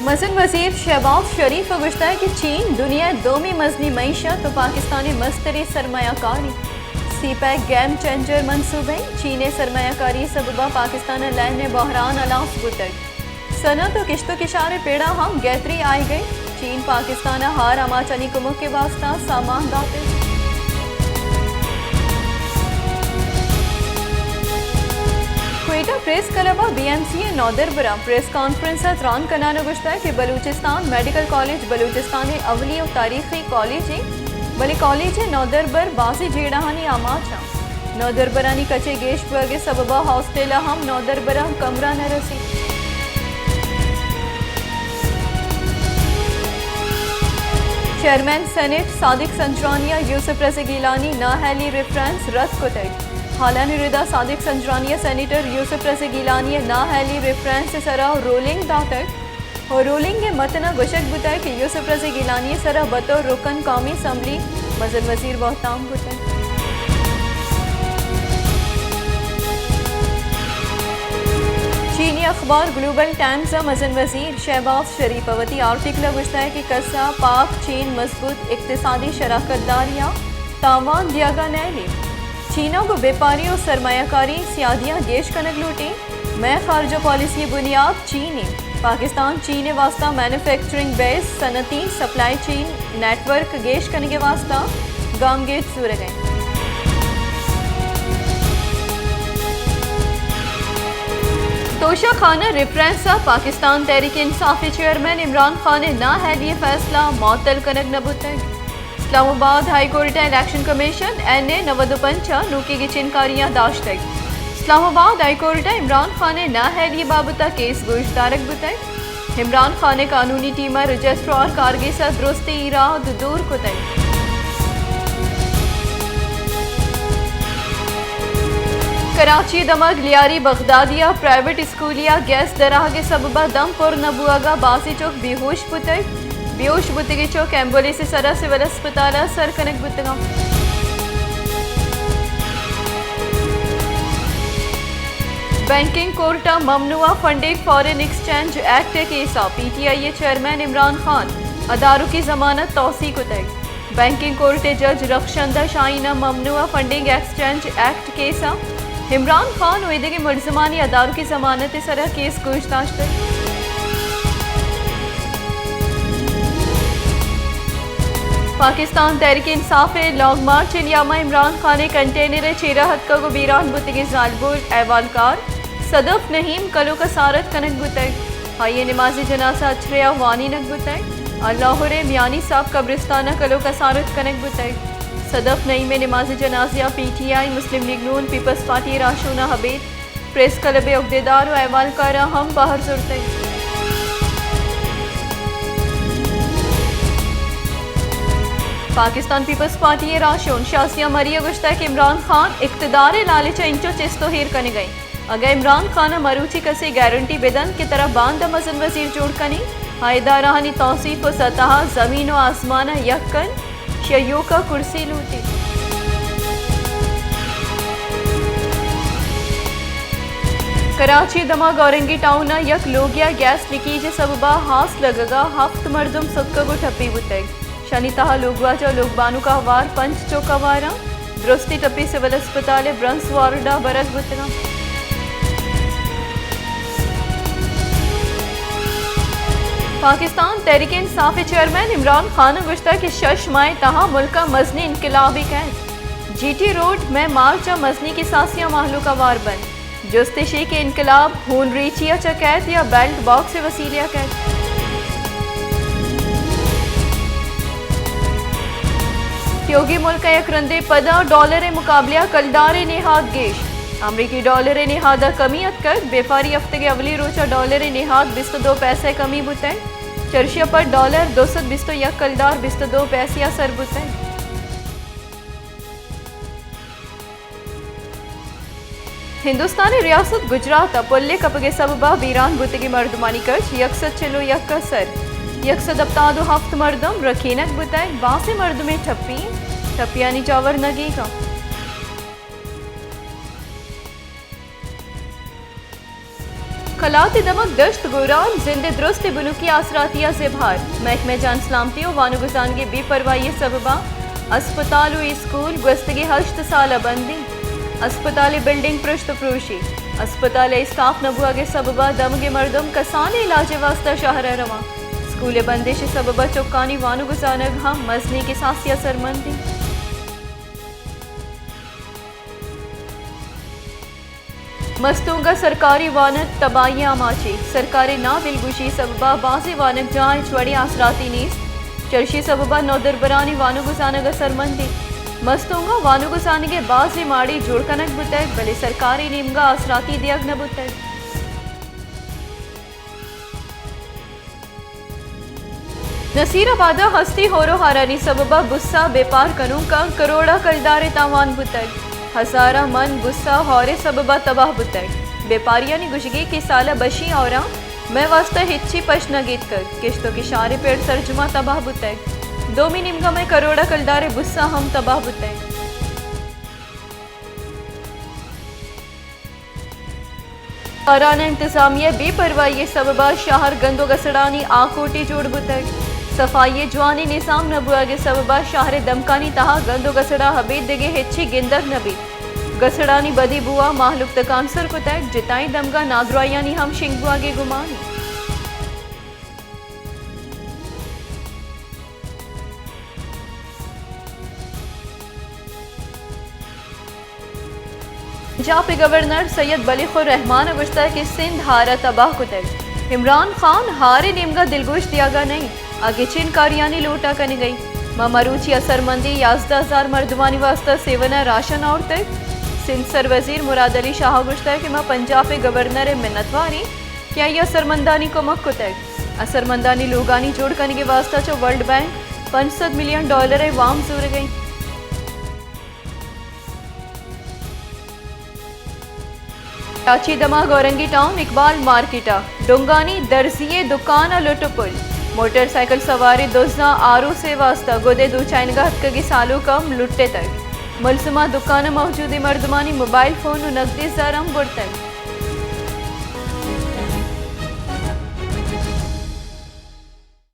مزن وزیر شہباز شریف ءَ گوشتگ کہ چین دنیا ءِ دومی مزنیں معیشت ءُ پاکستان ءِ مستریں سرمایہ کارے۔ سی پیک گیم چینجر منصوبہ اِنت، چین ءِ سرمایہ کاری ءِ سبب ءَ پاکستان ءِ لین ءِ بحران ہلاس بوتگ۔ صنعت ءُ کشت ءُ کشار ءِ پڑ ءَ ہم گہتری آیگ ءَ اِنت، چین پاکستان ءَ ہر آماچانی کمک ءِ واستہ سامان داتگ۔ کوئٹہ پریس کلب ءَ بی ایم سی ءِ نودربراں پریس کانفرنس ءَ تران کنان ءَ گوشتگ کہ بلوچستان میڈیکل کالج بلوچستان ءِ اولی ءُ تاریخی کالجے، بلے کالج ءِ نودربر بازیں جیڑہانی آماچ اَنت۔ نودربرانی کچ ءِ گیش بوگ ءِ سبب ءَ ہاسٹل ءَ ہم نودربراں کمرہ نہ رسیت۔ چیئرمین سینیٹ صادق سنجرانی ءَ یوسف رضا گیلانی نااہلی ریفرنس رد کتگ۔ ہالانی رد ءَ صادق سنجرانی ءَ سینیٹر یوسف رضا گیلانی ءِ نااہلی ریفرنس ءِ سرا رولنگ داتگ ءُ رولنگ ءِ متن ءَ گوشگ بوتگ کہ یوسف رضا گیلانی ءِ سرا بطور رکن قومی اسمبلی مزن وزیر بہتام بوتگ۔ چینی اخبار گلوبل ٹائمز ءَ مزن وزیر شہباز شریف ءَ وتی آرٹیکل ءَ گوشتگ کہ کس ءَ پاک چین مضبوط اقتصادی شراکت داری ءَ تاوان دیگ ءَ نئیلیت۔ چین ءَ گوں بیپاری ءُ سرمایہ کاری سیادیاں گیش کنگ لوٹیت۔ مئے خارجہ پالیسی ءِ بنیاد چین اِنت۔ پاکستان چین ءِ واستہ مینوفیکچرنگ بیس، صنعتی سپلائی چین نیٹ ورک گیش کنگ ءِ واستہ گامگیج زورگ ءَ اِنت۔ توشہ خان ءِ ریفرنس ءَ پاکستان تحریک انصاف ءِ چیئرمین عمران خان ءِ نااہلی ءِ فیصلہ معطل کنگ نہ بوتگ۔ اسلام آباد ہائی کورٹ ءَ الیکشن کمیشن، این اے نود ءُ پنچ ءَ نوکیں گچین کاریاں داشتگ۔ اسلام آباد ہائی کورٹ ءَ عمران خان ءِ نااہلی ءِ بابت ءَ کیس گوشدارگ بوتگ۔ عمران خان ءِ قانونی ٹیم ءَ رجسٹرار کارگس ءَ درستیں ایراد دور کتگ۔ کراچی ءِ دمگ لیاری بغدادی ءَ پرائیویٹ اسکولے ءَ گیس درآہگ ءِ سبب ءَ دم پر نہ بوگ ءَ بازیں چک بے ہوش بوتگ۔ بے ہوش بوتگیں چک ایمبولینس ءِ سرا سول اسپتال ءَ سر کنگ بوتگ اَنت۔ بینکنگ کورٹ ءَ ممنوعہ فنڈنگ فارن ایکسچینج ایکٹ ءِ کیس ءَ پی ٹی آئی ءِ چیئرمین عمران خان ءَ داروکی ضمانت توسیع کتگ۔ بینکنگ کورٹ ءِ جج رخشندہ شاہین ءَ ممنوعہ فنڈنگ ایکسچینج ایکٹ کیس ءَ عمران خان ءُ ایدگہ ملزمانی ادارکی ضمانت ءِ سرا کیس گوش داشتگ۔ پاکستان تحریک انصاف ءِ لانگ مارچ ءِ نیام ءَ عمران خان ءِ کنٹینر ءِ چیرا اتکگ ءُ بیران بوتگیں زالبول احوالکار صدف نعیم کلوہ ءَ کسارت کنگ بوتگ۔ آئی ءِ نماز جنازہ اچھرے ءَ وانینگ بوتگ۔ آ لاہور ءِ میانی ساپ قبرستان ءَ کلوہ ءَ کسارت کنگ بوتگ۔ صدف نعیم ءِ نماز جنازہ ءَ پی ٹی آئی، مسلم لیگ نون، پیپلز پارٹی ءِ راہشوناں ابید پریس کلب ءِ عہدیدار ءُ احوالکاراں ہم بہر زرتگ۔ پاکستان پیپلز پارٹی ءِ راہشون شازیہ مری ءَ گوشتگ کہ عمران خان اقتدار ءِ لالچ ءَ انچو چست ءُ ایر کنگ ءَ اِنت۔ اگاں عمران خان ءَ مروچی کسے گارنٹی بدنت کہ ترا باندا مزن وزیر جوڑ کنیں، آ ادارہانی توسیپ ءُ سطح ءَ زمین ءُ آسمان ءَ یک کنت، شہ یوکا کرسی لوٹیت۔ کراچی ءِ دمگ اورنگی ٹاؤن ءَ یک لوگے ءَ گیس لیکیج ءِ سبب ءَ ہاس لگگ ءَ ہفت مردم ستکگ ءُ ٹپی بوتگ۔ شانی تہا لوگواجہ ءُ لوگبانک ءَ ہوار پنچ چک ہوار اَنت۔ درستیں ٹپی سول اسپتال ءِ برنس وارڈ ءَ برگ بوتگ اَنت۔ پاکستان تحریک انصاف ءِ چیئرمین عمران خان ءَ گوشتگ کہ شش ماہ ءِ تہا ملک ءَ مزنیں انقلابے کئیت۔ جی ٹی روڈ مئے مارچ ءَ مزنیں کساسیاں مہلوک ہوار بنت۔ جست ایشی کہ انقلاب ہون ریچی ءَ چہ کئیت یا بیلٹ باکس ءِ وسیلے ءَ کئیت۔ تیوگیں ملک ءَ یک رندے پدا ڈالر ءِ مقابلہ ءَ کلدار ءِ نہاد گیش۔ امریکی ڈالر ءِ نہاد ءَ کمی اتکگ، بیپاری ہفتگ ءِ اولی روچ ءَ ڈالر ءِ نہاد بیست ءُ دو پیسہ کمی بوتگ۔ چرشی ءَ پد ڈالر دو سد بیست ءُ یک کلدار بیست ءُ دو پیسہ ءَ سر بوتگ۔ ہندوستان ءِ ریاست گجرات ءَ پلے کپگ ءِ سبب ءَ بیران بوتگیں مردمانی کچ یک سد چل ءُ یک ءَ سر، یک سد ہپتاد ءُ ہفت مردم رکینگ بوتگ، بازیں مردمے ٹپی، ٹپیانی جاور نہ گیگ اَنت۔ کلات ءِ دمگ دشت گوران، زند ءِ درست ءُ بنکی آسراتی ءَ زبہر۔ محکمہ جان سلامتی ءُ وانگ ءُ زانگ ءِ بے پرواہی ءِ سبب ءَ اسپتال ءُ اسکول گوستگیں ہشت سال ءَ بند اِنت۔ اسپتال ءِ بلڈنگ پرشت ءُ پروشی۔ اسپتال ءِ اسٹاف نہ بوہگ ءِ سبب ءَ دمگیں مردم کسانیں علاج ءِ واستہ شہر ءَ رواں۔ اسکول ءِ بندش ءِ سبب ءَ چکانی وانگ ءُ زانگ ہم مزنیں کساسے ءَ سرمند اِنت۔ مستونگ ءَ سرکاری وانگ تباہی ءِ آماچ اِنت۔ سرکار ءِ نادلگوشی ءِ سبب ءَ بازیں وانگجاہ ءَ ہچ وڑیں آسراتی نیست۔ چرشی ءِ سبب ءَ نودربرانی وانگ ءُ زانگ ءَ سرمند اِنت۔ مستونگ ءَ وانگ ءُ زانگ ءِ بازیں ماڑی جوڑ کنگ بوتگ، بلے سرکار ءِ نیمگ ءَ آسراتی دیگ نہ بوتگ۔ نصیر آباد ءَ ہستی ہور ءُ ہارانی سبب ءَ بسا بیپار کنوکاں کروڑ ءَ کلدار ءِ تاوان بوتگ۔ ہزاراں من بسا ہور ءِ سبب ءَ تباہ بوتگ۔ بیپاریانی گوشگ اِنت کہ سال ءَ بشیں ہوراں مئے واستہ ہچی پش نہ گیتکگ۔ کشت ءُ کشار ءِ پیڑ سرجماں تباہ بوتگ۔ دومی نیمگ ءَ مئے کروڑ ءَ کلدار ءِ بسا ہم تباہ بوتگ۔ باران ءِ انتظامیہ ءِ بے پرواہی ءِ سبب ءَ شہر گند ءُ گسڑانی آکوٹی جوڑ بوتگ۔ صفائی ءِ جوانیں نظام نہ بوہگ ءِ سبب ءَ شہر ءِ دمکانی تہا گند ءُ گسڑ ءَ ابید دگہ ہچی گندگ نہ بیت۔ گسڑانی بدیں بو ءَ مہلوک تکانسر کتگ، جتائیں دمگ ءَ نادراہیانی ہم شنگ بوہگ ءِ گمان اِنت۔ پنجاب ءِ گورنر سید بلیغ الرحمان ءَ گوشتگ کہ سندھ ہار ءَ تباہ کتگ۔ عمران خان ہار ءِ نیمگ ءَ دلگوش دیگ ءَ نہ اِنت ءُ گچین کاریانی لوٹ ءَ کنگ ءَ اِنت۔ ما مروچی اثرمندیں یازدہ ہزار مردمانی واستہ سیون ءِ راشن آورتگ۔ سندھ ءِ سروزیر مراد علی شاہ ءَ گوشتگ کہ ما پنجاب ءِ گورنر ءِ منتوار ایں کہ آئی ءَ اثرمندانی کمک کتگ۔ اثرمندانی لوگانی جوڑ کنگ ءِ واستہ چہ ورلڈ بینک پنچ سد ملین ڈالر ءِ وام زورگ ءَ اِنت۔ کراچی ءِ دمگ اورنگی ٹاؤن اقبال مارکیٹ ءَ ڈنگانی درزی ءِ دکان ءَ لٹ ءُ پل، موٹر سائیکل سواریں دزاں آروس ءِ واستہ گد ءِ دوچائینگ ءَ اتکگیں سالونک ہم لٹتگ۔ ملزماں دکان ءَ موجودیں مردمانی موبائل فون ءُ نقدی زر ہم برتگ۔